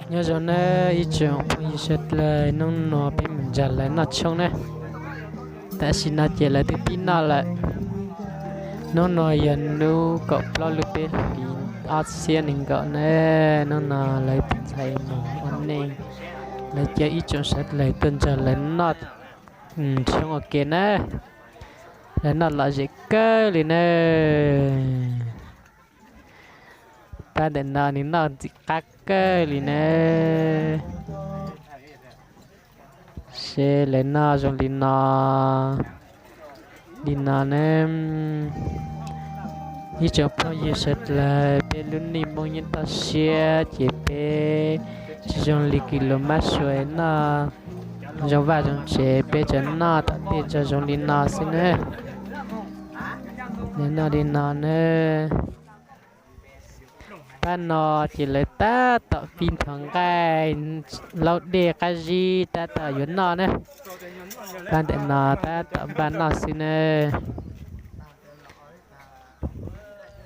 Nyob zoo nawb ib tsoom phooj ywg sawv daws, hnub no peb mus nrog lawv noj tshoob na. Tam sim no ces lawv twb pib noj lawm. Hnub no yog hnub kaum plaub lub peb hlis ob txhiab nees nkaum na. Hnub no lawv tus ntxhais mus ua neej, lawv cov ib tsoom sawv daws tuaj nrog lawv noj tshoob ua ke na. Lawv noj lom zem kawg li na. Pab ntawm no nws noj ntxim qab kawg li na. Seb lawv noj zoo li no, li no na. Ib tsoom phooj ywg sawv daws, peb lub neej Hmoob nyob toj siab ces peb tsis zoo li kws lus mab suav noj zoo vaj zoo tsev, peb tsuas noj tom tej nrog zoo li no xwb na. Lawv noj li no na. Pab no ces lawv tab tom fij nrov nqaij, laub dej qab zib tab tom yuav noj na. Pab ntawm no tab tom npaj noj xwb na.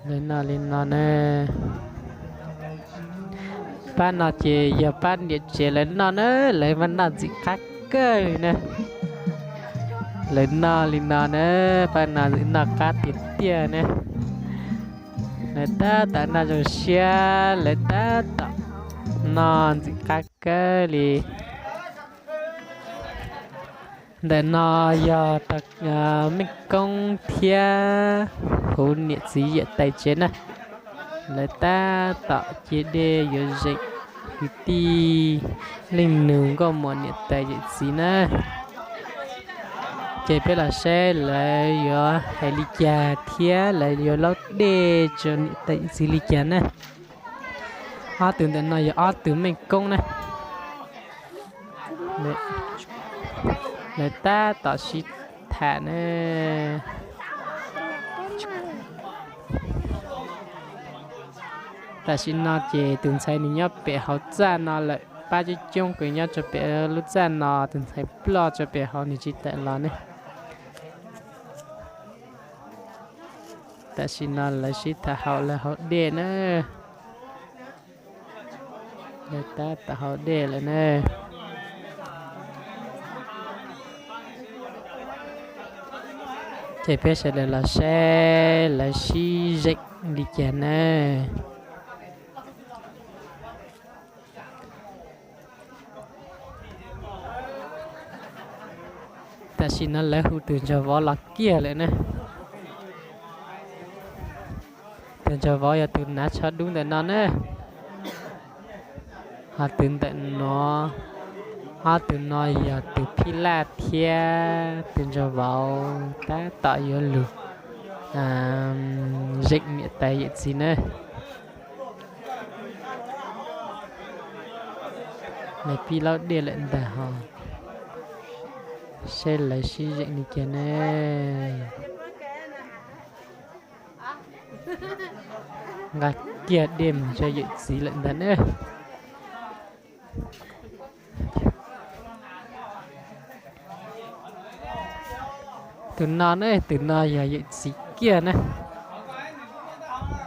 Lawv noj li no na. Pab no ces yog pab niam tsev lawv noj na, lawv mas noj ntxim qab kawg li na. Lawv noj li no na, pab no ntxim noj qab tiag tiag na. Lawv tab tom noj zoo siab, lawv tab tom noj ntxim qab kawg li. Ntawm no yog Meej Koob thiab huv niam txiv yawm tais tsev na. Lawv tab tom cia dej yuav zeem kwv tij leej nus nkauj muam niam tais yawm txiv na. Ces peb los saib lawv yuav hais li cas thiab lawv yuav laub dej rau niam tais yawm txiv li cas na. Ob tug ntawm no yog ob tug Meej Koob na. Lawv tab tom sib tham na. Tam sim no ces tus ntxhais nws nyob pem hauv txaj no lawm, pab coob coob kws nyob rau pem lub txaj no, tus ntxhais ploj rau pem hauv nws tsis tawm los ne. Tam sim no lawv sib tham haum lawv hauv dej na. Lawv tab tom haus dej lawm na. Ces peb sawv daws los saib lawv sib zeem li cas na. Tam sim no lawv hu tus nraug vauv los kiag lawm na. Tus nraug vauv yog tus hnav tsho dub ntawm no na. Ho tus ntawm no, ob tug no yog tus phij laj thiab tus nraug vauv tab tom yuav lug zeem niam tais yawm txiv na. Lawv pib laub dej lawm ntag hos, saib lawv sib zeem li cas ne. Nqa kiag dej mus rau yawm txiv lawm ntag na. Tus no ne, tus no yog yawm txiv kiag na.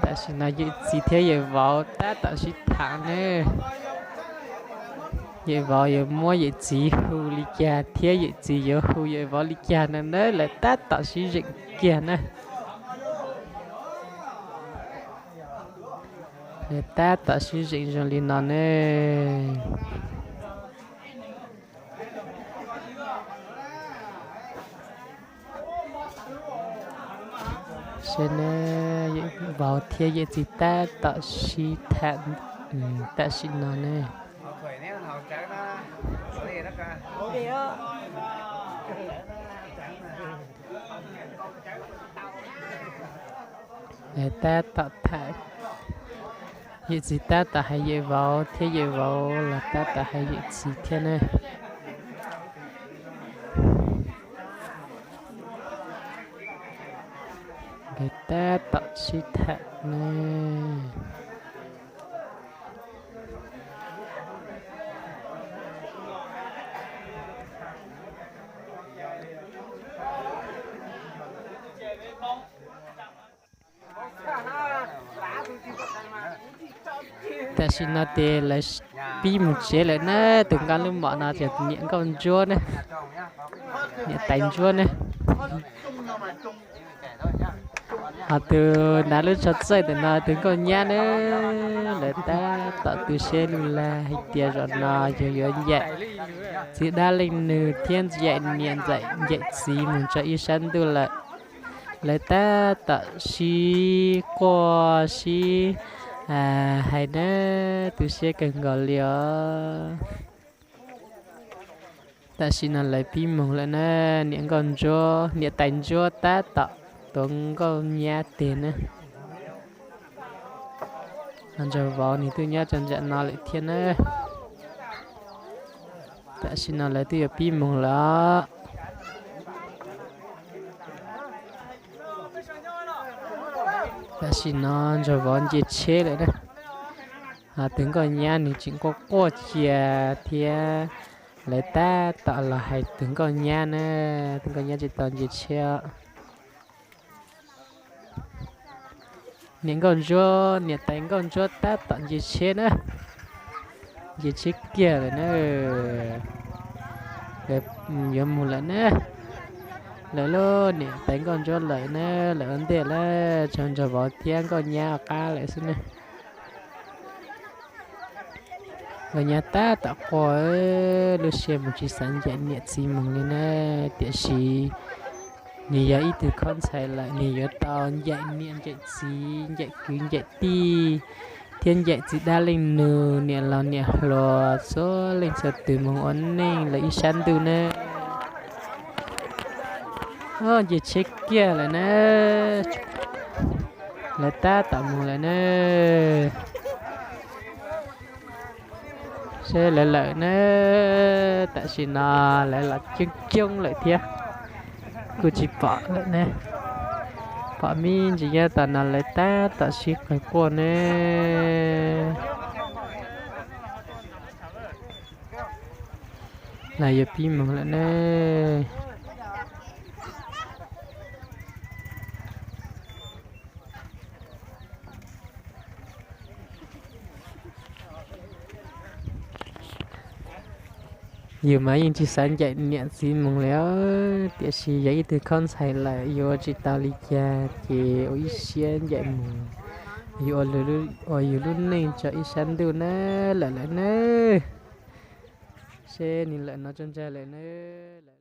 Tam sim no yawm txiv thiab yawm vauv tab tom sib tham ne. Yawm vauv yuav muab yawm txiv hu li cas thiab yawm txiv yuav hu yawm vauv li cas no na, lawv tab tom sib zeem kiag na. Lawv tab tom sib zeem zoo li no ne. Saib na, yawm vauv thiab yawm txiv tab tom sib tham tam sim no ne. Tab tom tham, yawm txiv tab tom hais yawm vauv thiab yawm vauv los tab tom hais yawm txiv thiab ne. Nkawd tab tom sib tham ne. Tam sim no ces lawv pib mus tsev lawm na. Tus nqa lub mom no ces niam nkauj ntsuab ne, niam tais ntsuab ne. Ho tus hnav lub tsho txaij ntawm no tus nkauj nyab ne. Lawv tab tom tu siab lug lag hais tias zaum no yog yuav ncaim txiv dab leej nws thiab ncaim niam ntxawm ncaim txiv mus tso ib sab ntuj lawm. Lawv tab tom sib quaj sib hais na, tu siab kawg nkaus li os. Tam sim no lawv pib moog lawm na, niam nkauj ntsuab, niam tais ntsuab tab tom tuav nkauj nyab teg na. Nraug vauv nws twb nyob rau nram no lawm thiab na. Tam sim no lawv twb yuav pib moog lawm. Tam sim no nraug vauv nce tsheb lawm na. Ho tus nkauj nyab nws tseem quaj quaj cia thiab. Lawv tab tom los hais tus nkauj nyab na, tus nkauj nyab tsis tau nce tsheb. Niam nkauj ntsuab, niam tais nkauj ntsuab tab tom nce tsheb na, nce tsheb kiag lawm na. Yuav mus lawm na. Lawv lub niam tais nkauj ntsuab lawm na, lawv ua ntej lawm, tshuav nraug vauv thiab nkauj nyab qab lawm xwb na. Nkauj nyab tab tom quaj, lub siab mus tsis xav ncaim niam txiv mus li na, tiam sis nws yog ib tug khob ntxhais lawm, nws yuav tau ncaim niam ncaim txiv, ncaim kwv ncaim tij, thiab ncaim txiv dab leej nus, niam laus niam hluas, txhua leej txhua tus mus ua neej lawm ib sab ntuj na. Nce tsheb kiag lawm na, lawv tab tom mus lawm na. Seb lawv lawm na, tam sim no lawv los coob coob lawm thiab, kuj tsis pom lawm ne. Pom me ntsis nyob tom no lawv tab tom sib qawg quaj ne. Lawv yuav pib moog lawm ne. Yus mas yeej tsis xav ncaim niam txiv mus li, tiam sis yog ib tug khob ntxhais lawm yuav ua tsis tau li cas ces ua ib siab ncaim mus, yuav ua yus lub neej tso ib sab ntuj na, lawm lawm na. Seb nws lawm no tso ntag lawm na.